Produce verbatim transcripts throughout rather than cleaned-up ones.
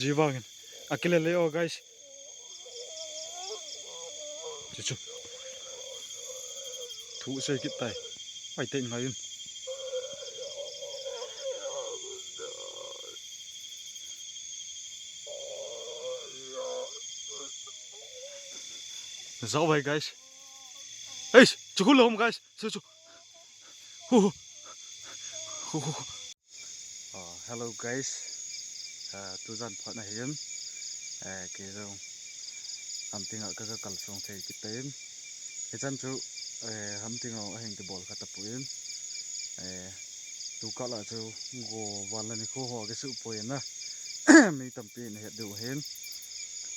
Ji vangin. Akile le o, guys. Chu chu. Thu sei kit tai. Ai te ngai un. Zau vai, guys. Ei, chu khu lom, guys. Chu chu. Hu hu. Hu hu. Ah, hello guys. Ah, tujan phat na hin. Eh, kei jong Hamting a ka, ka kalsong thei kit in. Hichan chu, eh, Hamting a ahin kibol kha tapon. Eh, tukal a chu go van le nikho ho kisuh poi na. Mi tampi in ahet diu hin.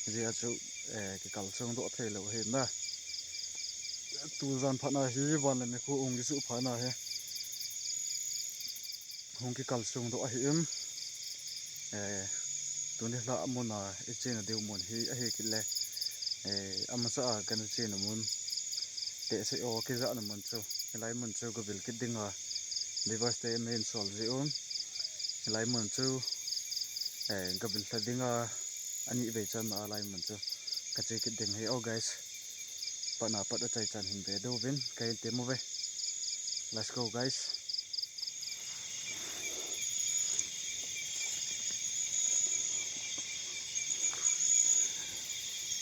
Hijeh a chu, eh, kikalsong doh thei lou hin na. Tujan phat na hi van le nikho hung kisuh phat na hi. Hung kikalsong doh ahi in. Eh, tuni lha mun a i chena diu mun hi ahi kit le. Eh, amasa a kana chena mun. Tehse o kijahna mun chu. Hilai mun chu gavil kit ding a. Viewers te min sol ji un. Hilai mun chu, eh, gavil lha ding a. Ani vei chan a lai mun chu. Ka che kit ding hi. Oh guys. Pat na pat achai chan hin ve diu vin. Ka hin tem uve. Let's go, guys.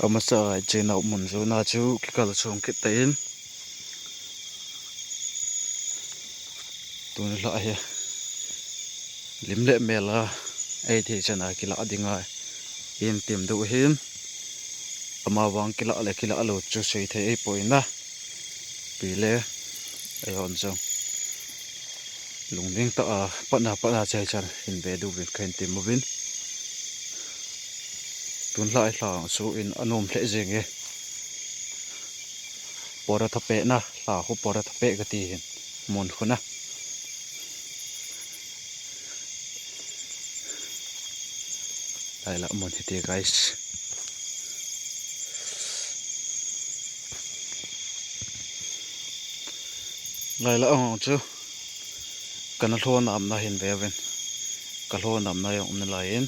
Amasa a i chena mun jona chu kikalsong kit ta in. Tuni lha hi lim le mel a ei thei chan a kilah ding a hin tem diu hin. Ama vang kilah le kilah lou chu sei thei ei poi na. Pi le ei hon jong. Lungding tah a, pat na, pat na chai chan hin ve diu vin ka hin tem uvin. Tun lha i lha su in anom lheh jeng e. Pora tha pe na, lha khu pora tha pe ka ti hin. Mun khu na. Lai la mun hi ti, guys. Lai la ang chu. Kana lho nam na hin ve vin. Ka lho nam na jong um nalai in.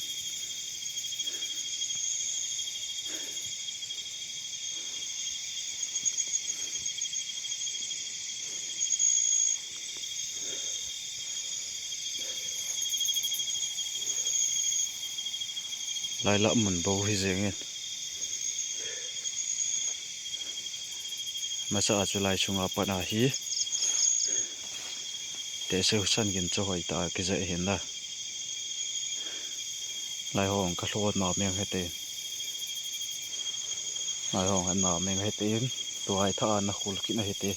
Lai la mun bou hi jeng in. Masa a chu lai sunga pat a hi. Tehse husan gin chu hoi ta kija hin la. Lai hong ka lho na meng hete. Lai hong na meng hete in. Tuai tha na khul kit na hete.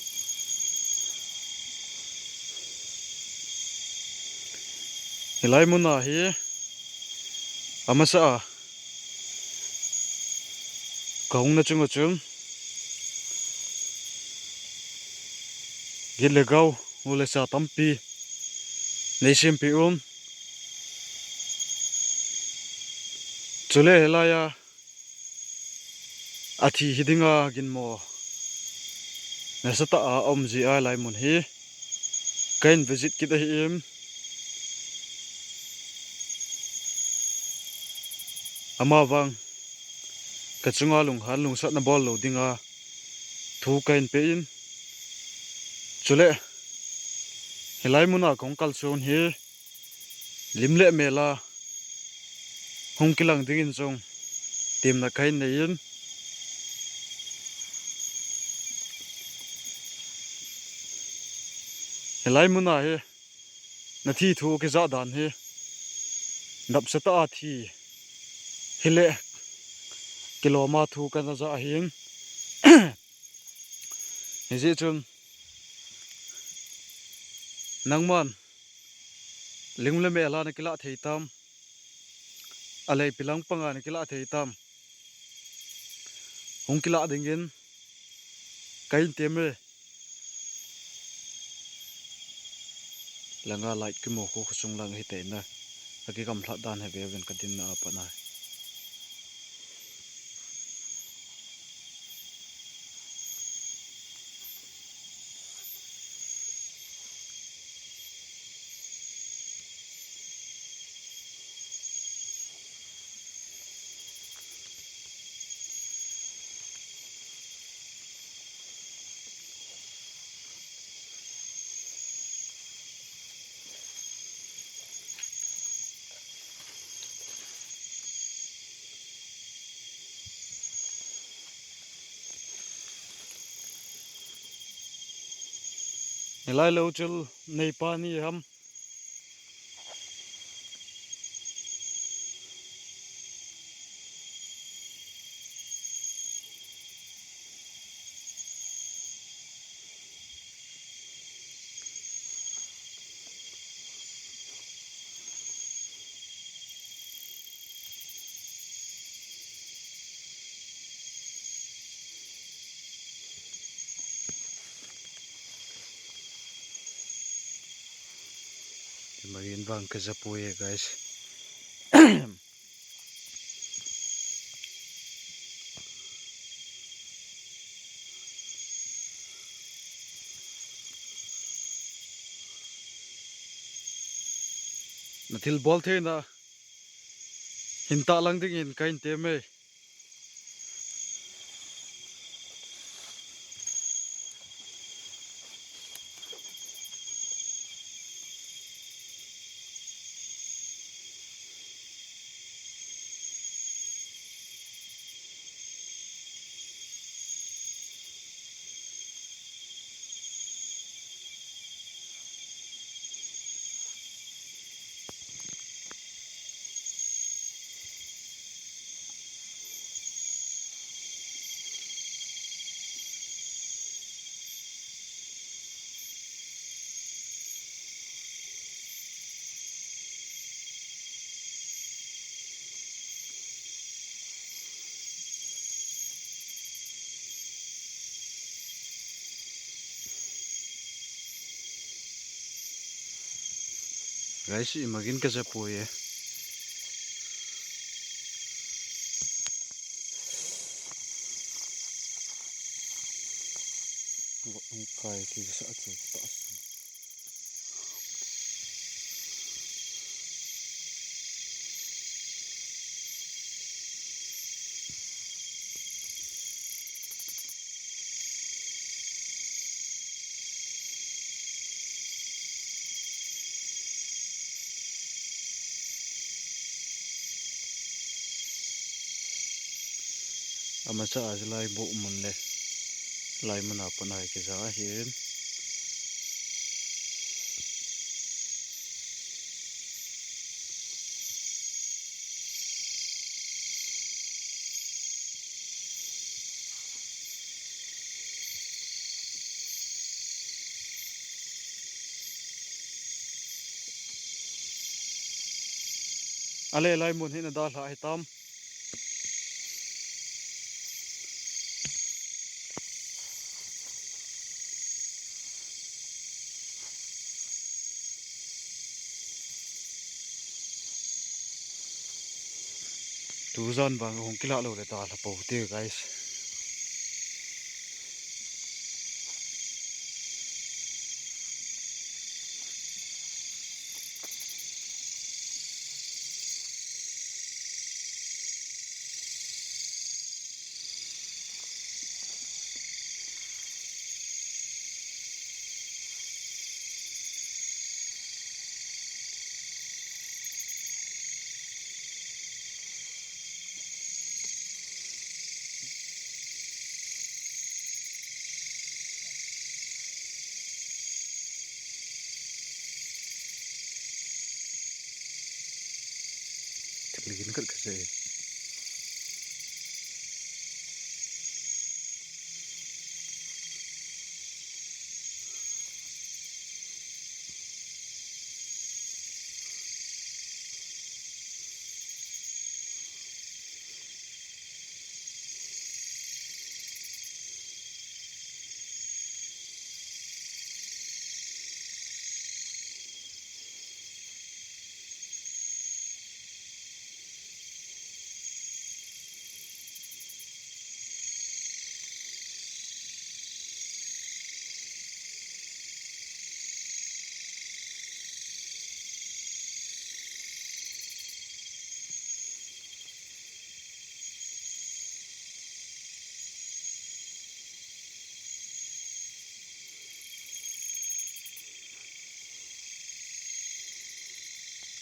Hilai mun a hi. Amasa a. Ka hung na chunga chun. Git le gau, u le sa tampi. Nei simpi un. Chule hilai a. Athi hi dinga ginmo. Nasa ta a um ji a lai mun hi. Ka in visit kit ahi em. Ama vang. Ka chunga lunghan lungsatna bol lou dinga thu ka in pe in. Chule, hilai muna kong kalson hi lim le mel a hung kilang dingin jong temna ka in nei in. Hilai muna hi na thi thu kijah dan hi napsa ta a thi hile kiloma thu kana jah ahin. Hijeh chun nangman lim le mel a na kilah thei tam, alei pilang panga na kilah thei tam, hung kilah dingin ka in tem e. Langa light kimu khu khosung lang hi te na. Aki gamlhat dan hi ve uvin ka dinna a pat na. Hilai lou chul neipa ni ham. Marin vang ka japui e, guys. Na thil bol theina hin tahlang dingin ka hin tem e. Guys, imagine ka japui e. Kai ki sa chu pa. Amacha a lai bu mun le lai mun a pun a kija ahin. Ale lai mun hi na dalha hitam. Tujan vang hung kila lou le dalha pou te, guys. Thil gin khat ka sei.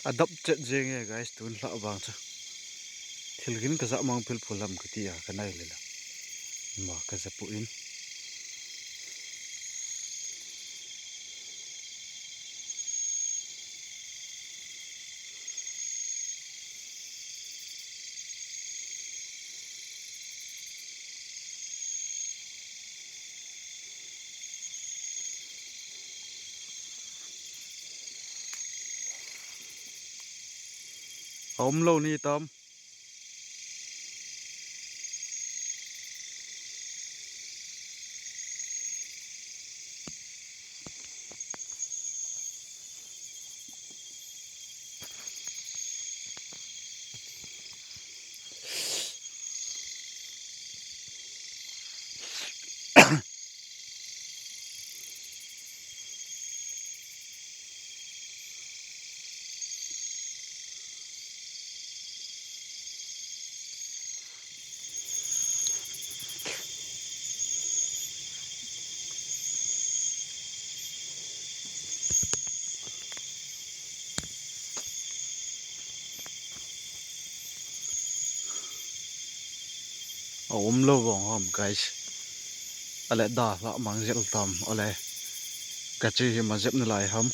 Adap chet jeng e, guys, tun lha vang chu. Thil gin ka ja mang phil phul lam ka ti a, ka nai le la. Ma ka ja pu in. Aum lou ni tam. Aum lou vang ham, guys. Ale da la mang zel tam, ale. Ka chi hi ma zep na lai ham.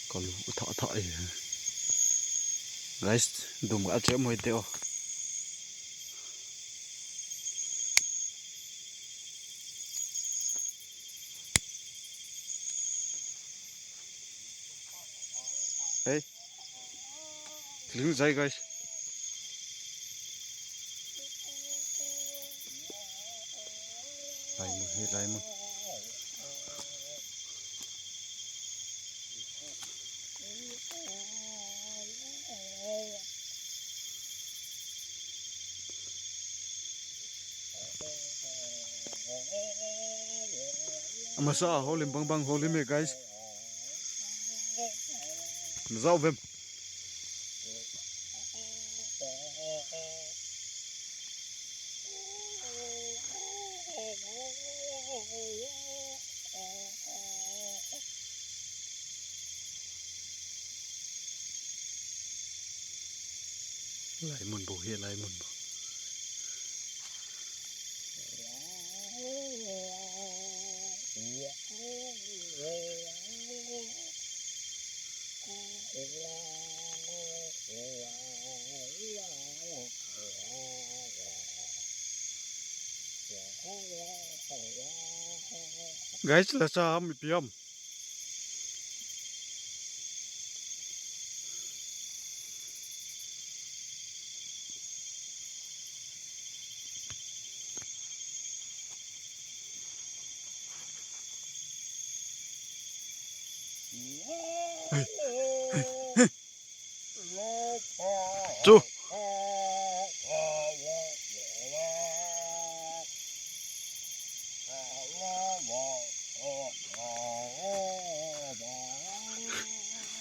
Ka lu tha tha e. Guys, dum ka che moi te o. Hey. Thil hung zai, guys. Lai mun, hey, lai mun. Amasa a holim bang bang holim e, guys. Zau vem. Lai mun bou hi, lai mun bou. Guys, la cha ham ipi ham. Chu.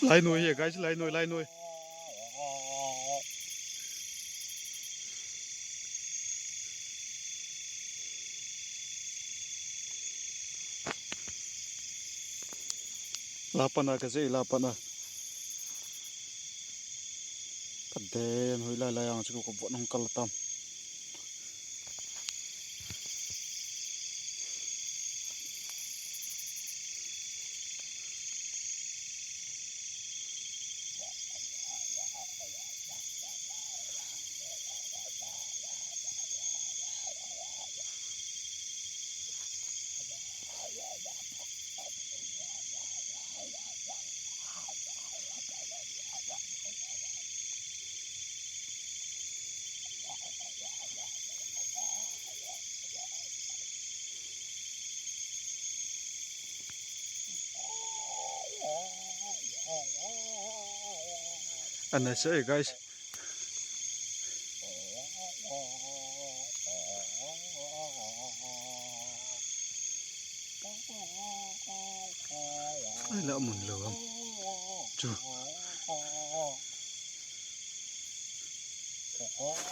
Lai noi hi, guys, lai noi, lai noi. La pana ka zei, la pana. Ka den hoi lai lai ang chu ka vot nung kal tam. Ana sei, guys. Ai la mun lo am. Chu.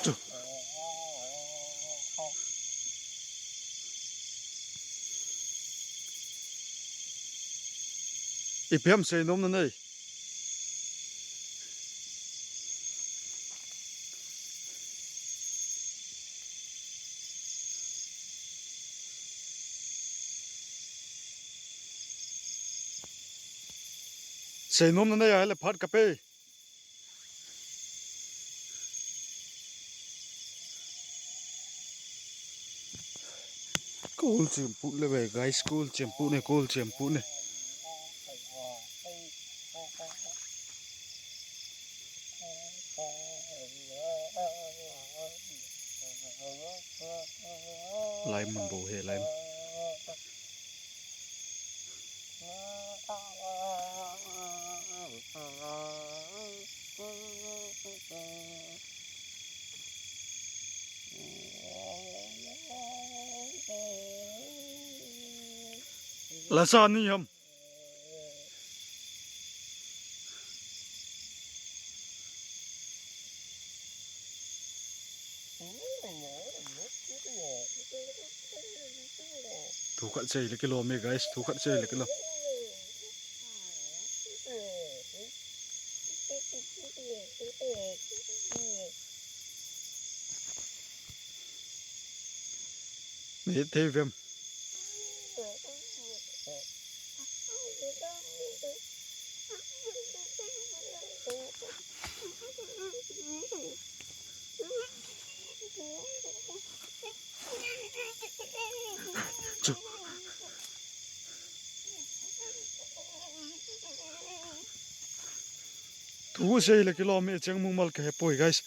Chu. Ipi ham seinom nanei. Seinom nanei ahile phat kape. Kol chemput le ve, guys, kol chemput ne, kol chemput ne. Lai mun bou he lai mun. Lasa ni ham. Thu khat sei le kilom e, guys, thu khat sei le kilom. Ni thei vem. Chu. Thu sei le kilom e, cheng mumal ka he poi, guys.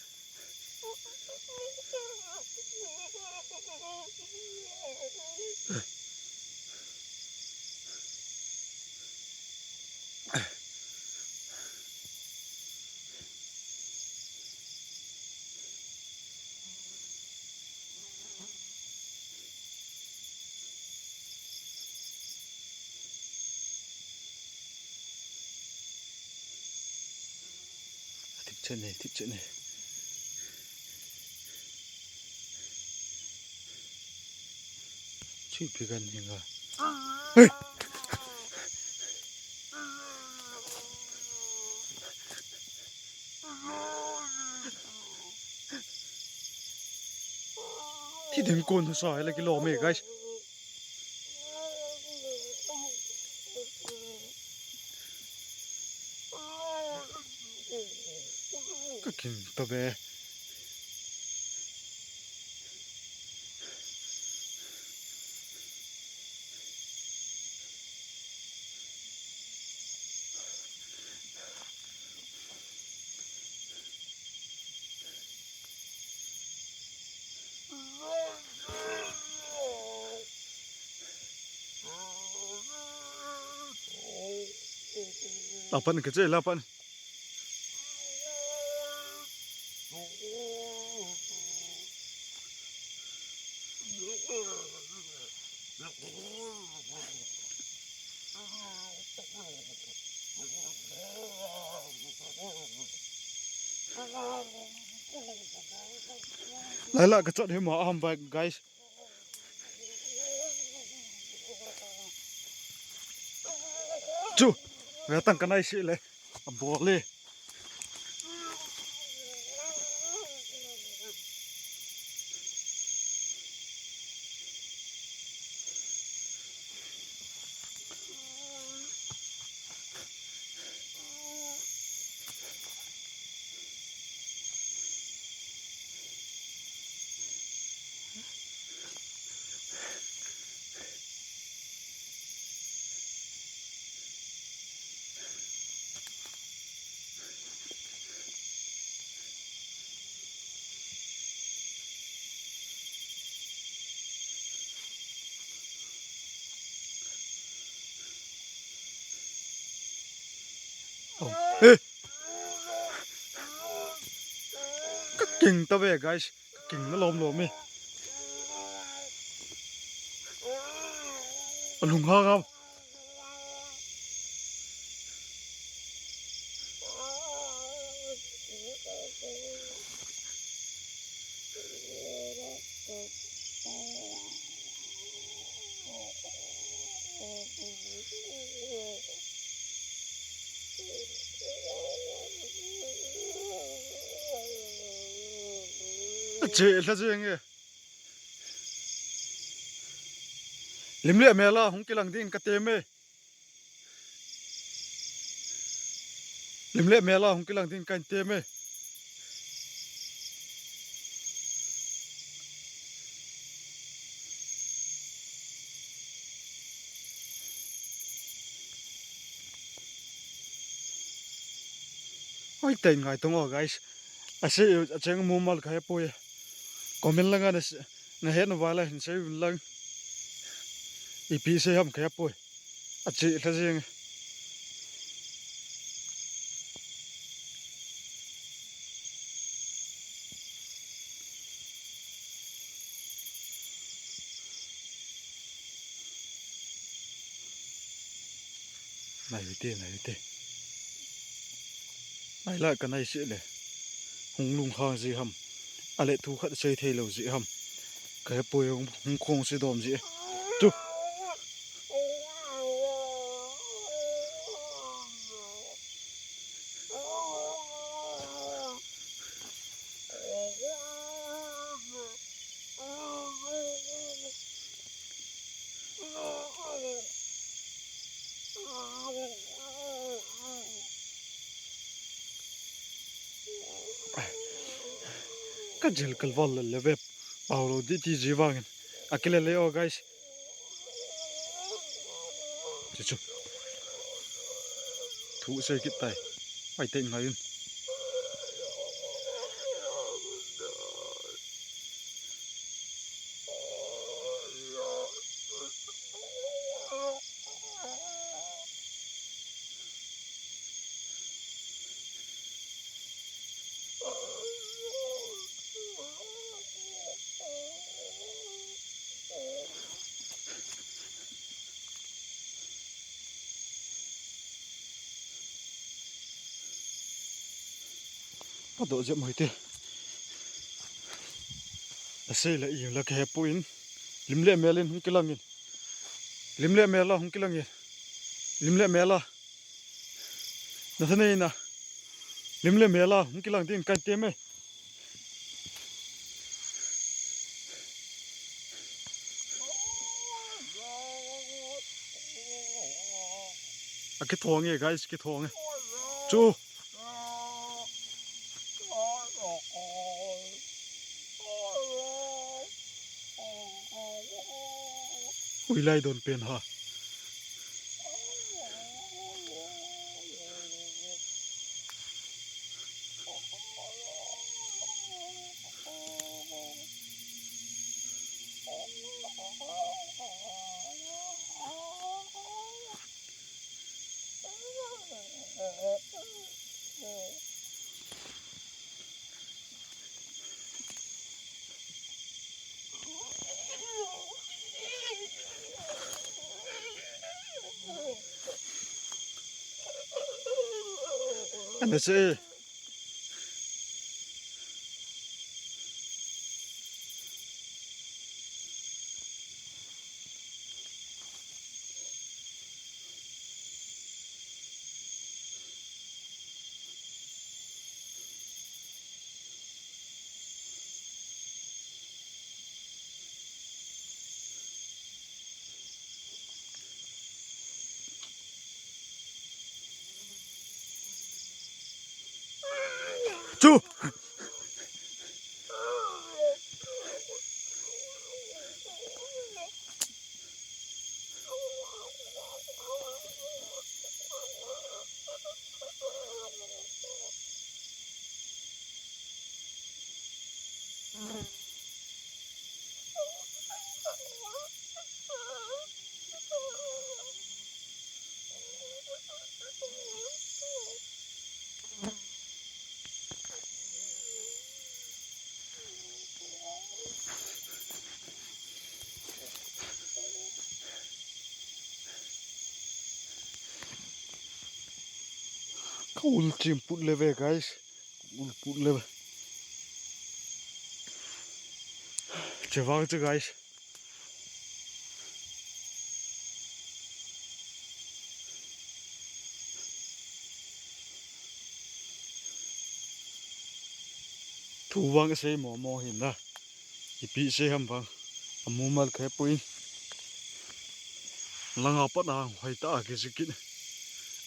Thip chen e, thip chen e. Chui pi gan hinga. Hey! Thi ding kon sa le kilom e, guys. Ka king to be. Lapan kecil, lapan. Laila ka chot hi ma aham bai, guys. Chu, ve tang ka nai si le. A bol le. Oh. Eh. Ka king ta ve, guys. Ka king na lom lom e. A lung ha ga. Che la jeng e. Lim le mel a hung kilang ding ka tem e. Lim le mel a hung kilang ding ka tem e. Hoi, ten ngai tong o, guys. Asei, acheng mumal kahepoi. Comment langa na, nahet nauva le hin seiuvin lang. Ipi sei ham kahepoi. Ache lha jeng. Nai hite, nai hite. Nai la ka nai se le. Hung lungkhang ji ham. Ale thu khat sei thei lou ji ham. Kahepoi, hung, hung khong se dom ji. Chu. Ka jel kal val le ve. Pau lou di ti ji vangin. Akile le o, guys. Chu chu. Thu sei kit tai. Ai te ngai un. Ka doh jep mai te. Asei le ing la kahepoi. Lim le mel in hung kilang in. Lim le mel a hung kilang in. Lim le mel a. Na thanei na. Lim le mel a hung kilang ding kan te me. Akithong e, guys, kithong e. Chu. Ui lai don pen ha. Ana se. Chu. Ka ul chim put le ve, guys. Ul put le ve. Che vang che, guys. Thu vang sei mo mo hin na. Ipi sei ham vang. Amumal khe pui. Langa pat a hoi ta a kisikit.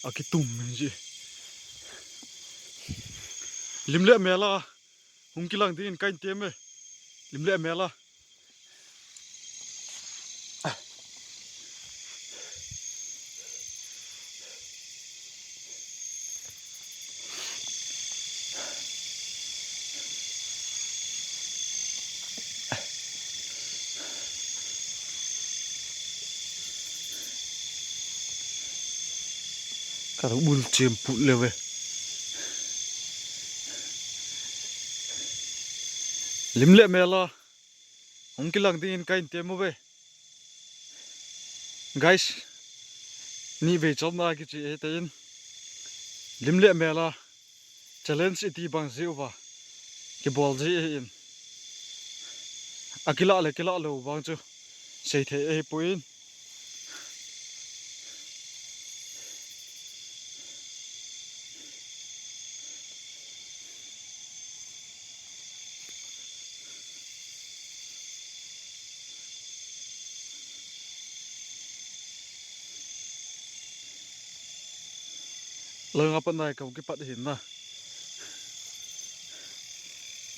Akitum min ji. Lim le mel a. Hung kilang dingin kahin tem e. Lim le mel a. Ka ul chim put le ve. Lim le mel a hung kilang dingin ka in tem u ve. Guys, ni ve chom na kichi e te in. Lim le mel a challenge iti bang jeh uva kibol ji e in. A kila le kila lo vang chu sei thei e pui in. Lang apat nai kau kipat hin na.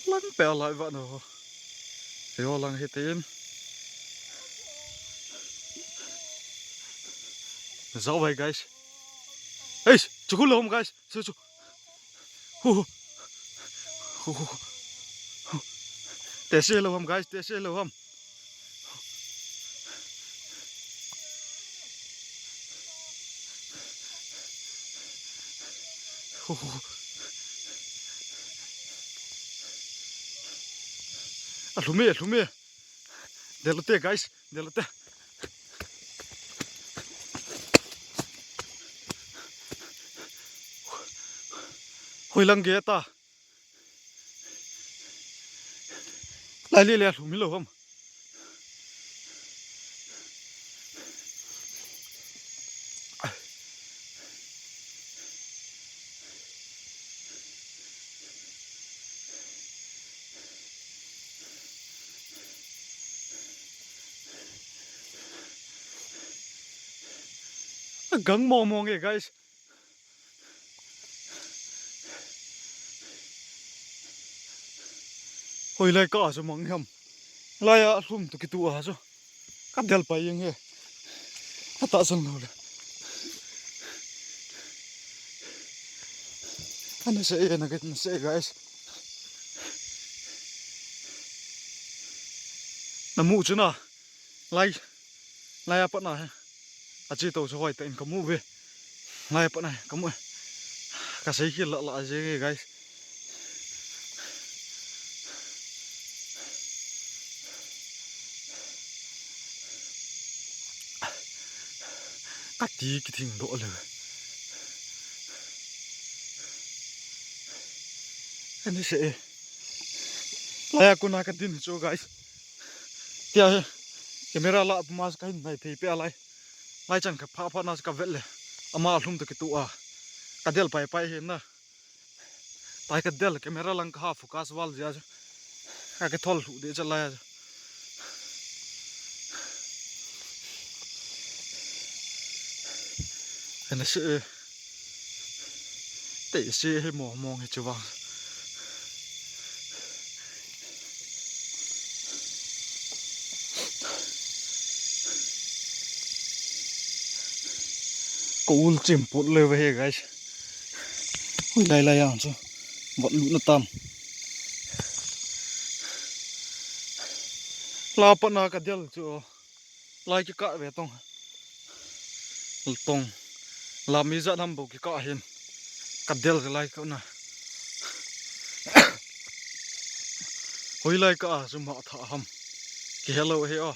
Lang pe lai va no. Yo lang hitin. Zau vai guys. Hey, chukul lo hom guys. Su chu. Hu hu. Hu hu. Te se lo hom guys, te se lo hom. Alhumi, alhumi. Delote, guys, delote. Hoi lang ge ta. Lai le le lhum hilo ham. Gang mong mong e, guys. Hoilai ka chu mang ham. Lai a lhum tu kitu a chu. Ka del pai jeng he. Ka ta sang lo le. Ana se e, na ke na se, guys. Na mu chu na. Lai, lai a pat na he. A chi to chu hoi ta in ka mu ve. Lai a pat na he, ka mu e. Ka sei khel la la je nge, guys. Ka ti kithing doh le. Ani se e. Lai a kona ka din chu, guys. Tia hi camera la puma ka hin nai thei pe a lai. Lai chan ka pha pha na ka vet le. Ama lhum to kitu a. Ka del pai pai hi na. Tai ka del camera lang ka ha focus val jia. Ka ke thol lhu de cha lai a. Ana se e. Te se he mo mo he chu vang. Ka ul chim put le ve he, guys. Hoilai lai a chu. Vat lu na tam. La pat na ka del chu. Lai kikah ve tong. Tong. Lam ijat ham bou kikah hin. Ka del lai ka na. Hoilai ka a chu ma tha ham. Kihe lo he o.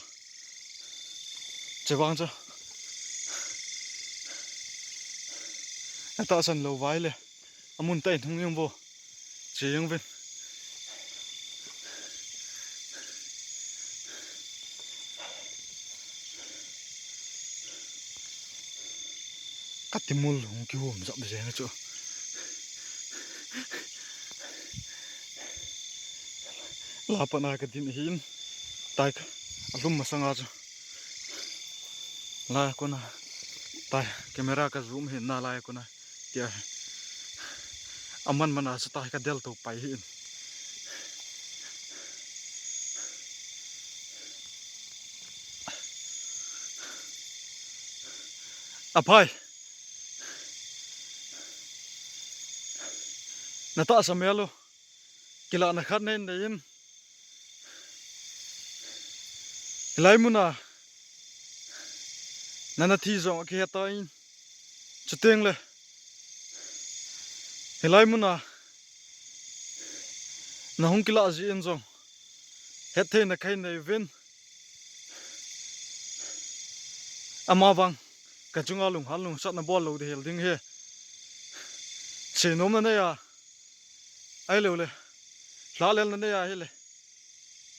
Che vang chu. Ata san lo vai le. Amun ta in hung jeng vo. Che jeng ven. Ka timul hung kihum jap jeng chu. La pat na ka din hin. Tai ka. Alhum masang a chu. Lai a kona. Tai. Camera ka zoom hin na lai a kona. Tia hi. Aman man a chu tai ka del to pai hin. Aphai. Na tahsa mel u. Kila na khat nen nei in. Hilai mun a. Nana thi jong a kihe ta in. Chuteng le. Hilai muna nahung kilah jeh in jong hetthei na kahin nei uvin. Amavang kachunga lunghan lungsatna bol lou ding hel ding ahi. Seinom na nei a, ahilou le lhahlel na nei a ahile,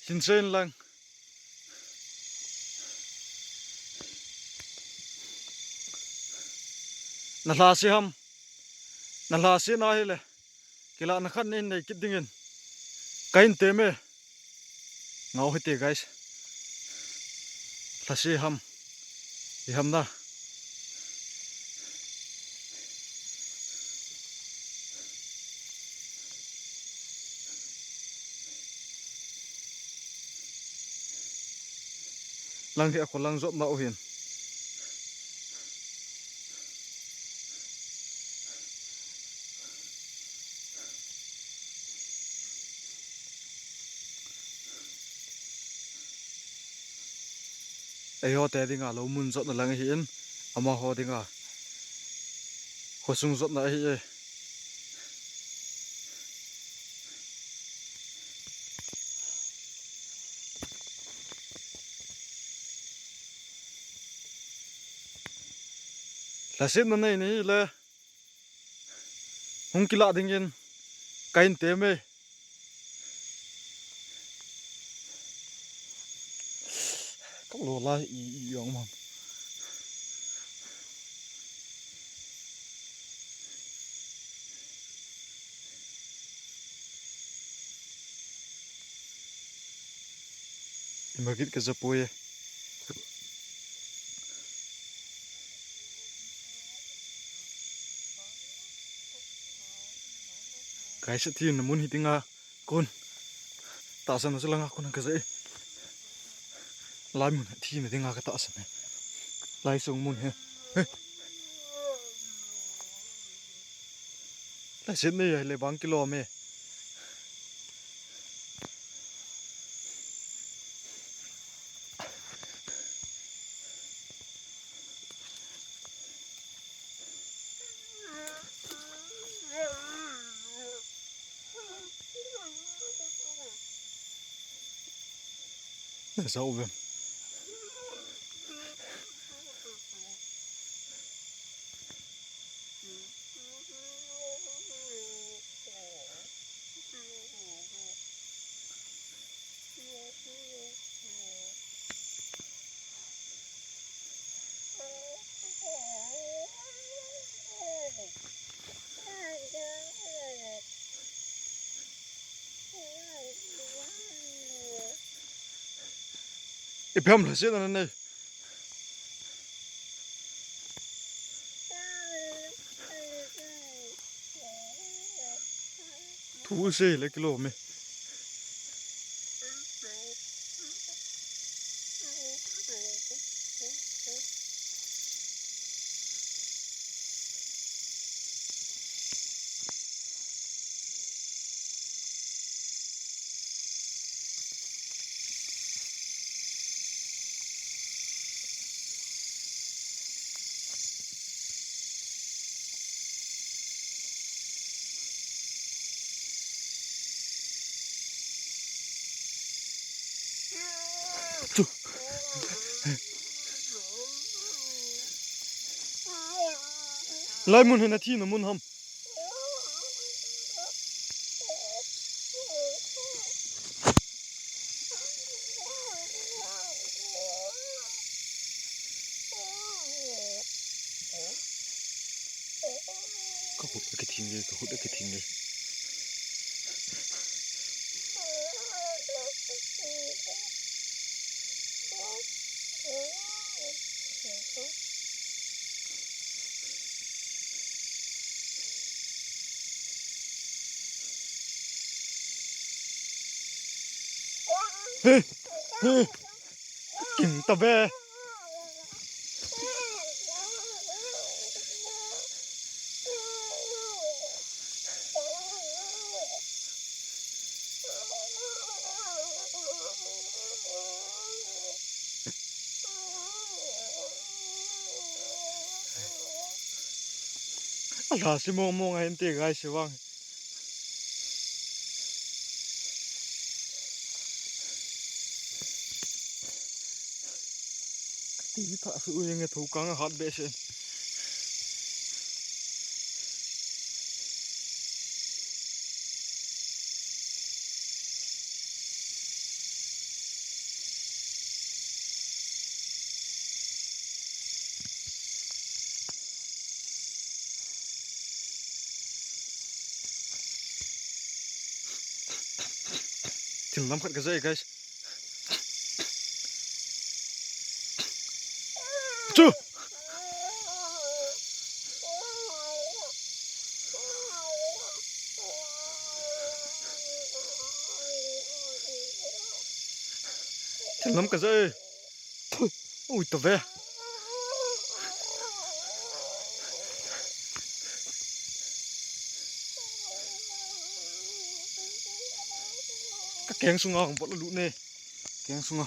hin sei in lang. Na lhase ham? Na lhase na ahile, kilahna khat nei nei kit dingin kahin tem e. Ngau hite guys. Lhase ham? Iham na. Lang hi a kholang jotna u hin. Eiho te dinga lou mun jotna lang ahin, amaho dinga khosung jotna ahi e. Lhasetna nei nahi le, hung kilah dingin kahin tem e. Ka lo la i, i, i, ong mam. Ima kit ka ja poi e. Guys, athina mun hi dinga kon tahsan chu langa kon ka ja e. Lai mun athina dinga ka tahsan e. Lai sung mun hi. He. Lhaset nei a hile bang kilom e. Sa uvem. Ipi ham lhasetna nei. Thu sei le kilom e. Chu. Lai mun hi na thina mun ham. Ka khut a kithing e, ka khut a kithing e. He, he. Kin ta ve. Ala si mong mong a hinte guys, se vang. Ti tha su u yeng e, tho kang a hat be se. Thil lam khat ka zai, guys. Chu! Thil lam ka zai. Ui, to ve. Ka keng sunga hung bol lut ne. Keng sunga.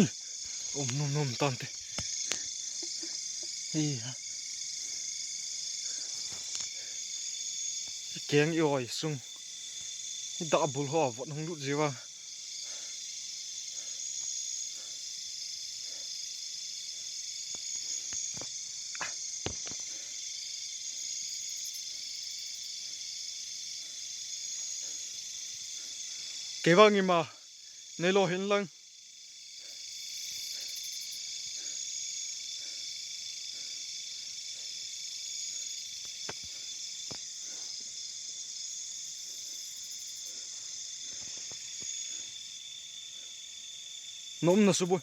Ih, um nom nom tante. Hei ha. Keng i oi sung. Hi da bul ho vot hung lut jiu a. Kei vang ima, nei lo hin lang. Nom na suboi.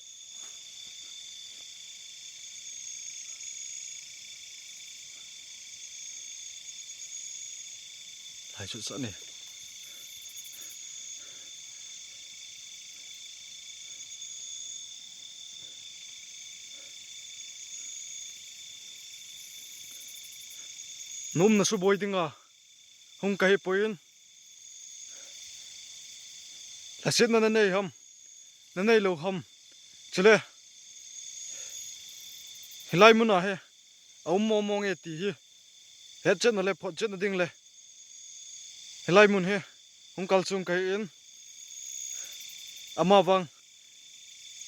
Lai chu sa ni. Nom na suboi dinga hung kahi poi in. Lhasetna na nei ham, na nei lou ham. Chule, hilai mun a hi, a um mong mong e ti hi. Hetchetna le photchetna ding le. Hilai mun hi, hung kal chung kahi in. Ama vang,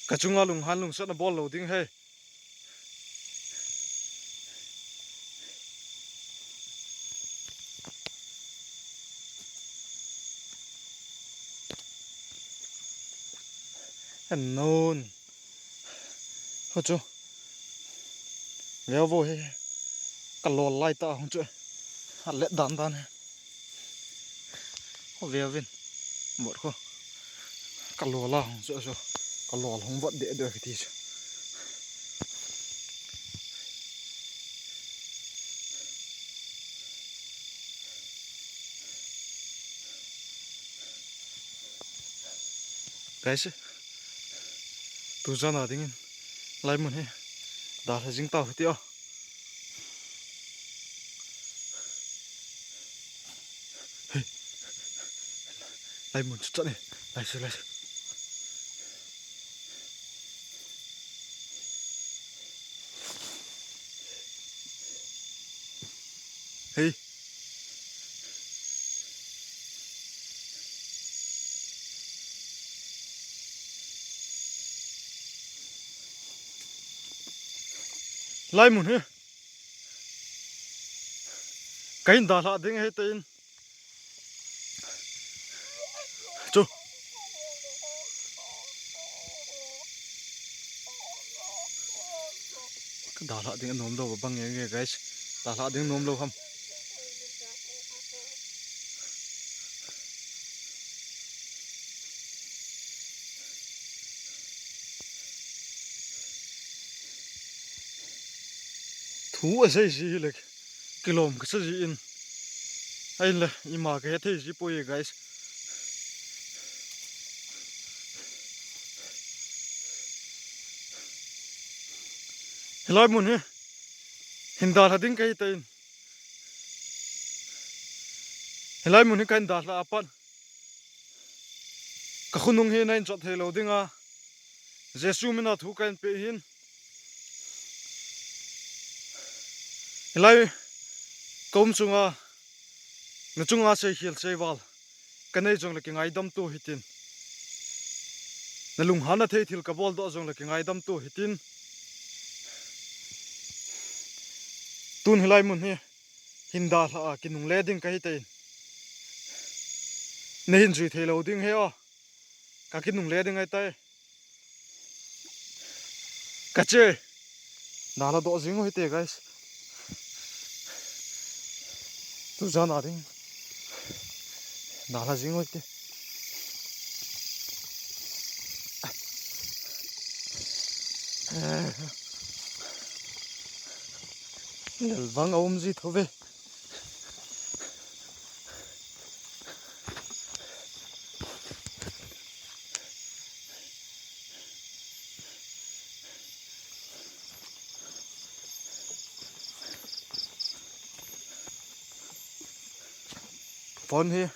ka chunga lunghan lungsatna bol lou ding hi. Anon. Ho chu. Veo vo hi. Ka lol lai ta hung chu. A let dan dan hi. Ho veo vin. Bot ho. Ka lol la hung chu chu. Ka lol hung vot de de kiti chu. Guys, tu jan a dingin lai mun hi dalha jing tau hiti o. Hey. Lai mun chu chat ni. Lai se, lai se. Hey. Lai mun hi. Ka hin dalha ding ahi te in. Chu. Ka dalha ding anom lou bang nge nge, guys. Dalha ding nom lou ham. Thu asei ji hi le kilom kasa ji in. Ahin le ima ka hethei ji poi, guys. Hilai mun hi hin dalha ding kahi te in. Hilai mun hi ka hin dalha a pat, ka khonung hi na hin chot thei lou ding a, Jesu min a thu ka hin pe hin. Hilai ka um chunga, na chunga seikhel seival ka nei jongle kingaidam to hitin. Na lunghanna thei thil ka boldoh jongle kingaidam to hitin. Tun hilai mun hi hin dalha a kinungle ding ka hi tai. Na hin jui thei lou ding hi o. Ka kinungle ding ahi tai. Ka che. Dalha doh jing u hite, guys. Tu jan a ding. Dalha jing u hite. Lel vang a um ji tho ve. Phone hi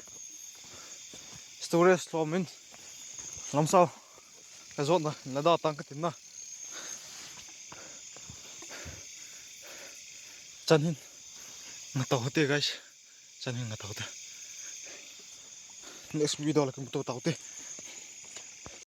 storage lom in lamsau ka jotna na da tang ka tin na. Chan hin na tau te, guys. Chan hin na tau te. Next video la kin to tau te.